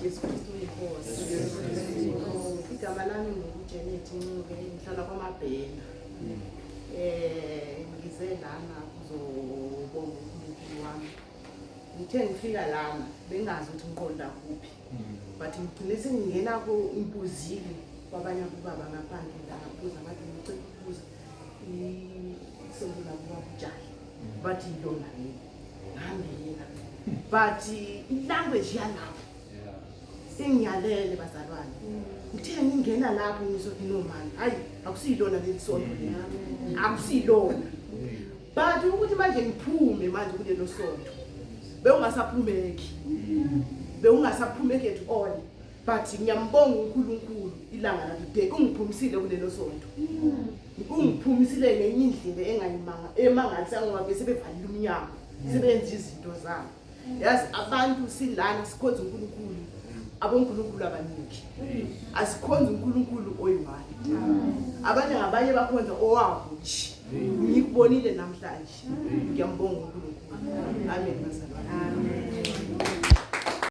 Jesu Kristu inkosi. Igama lami nguJanet Ncube, ngihlala kwaMabhena. Ngize lana kuzobonga uNkulunkulu wami. Ngithe ngifika lana bengazi ukuthi ngiqonda kuphi. But ngigcine sengingena ku impuzile kwabanye abobaba ngaphandle la ngabuza ngathi ngicela ukubuza isonto lakubaba uJali. Bathi yilona leli. Ngangena. But i-language yalapho ingiyalele bazalwane. Ngithe ngingena lapho ngizothi no man, hayi akusiyilona leli sonto leli. Akusiyilona. But ukuthi manje ngiphume manje kulelo sonto bewungasaphumeki. Bewungasaphumeki at all. But ngiyambonga uNkulunkulu ilanga la today ungiphumisile kulelo sonto. Ungiphumisile ngenye indlela engayimanga emangalisa ngoba bese bevalile umnyango sebenza izinto zabo. Yazi abantu silana sikhonza uNkulunkulu abonkulunkulu abaningi. Asikhonza uNkulunkulu oyi-one. Abanye ngabanye bakhonza owabo nje. Ngikubonile namhlanje. Ngiyambonga uNkulunkulu. Amen bazalwane.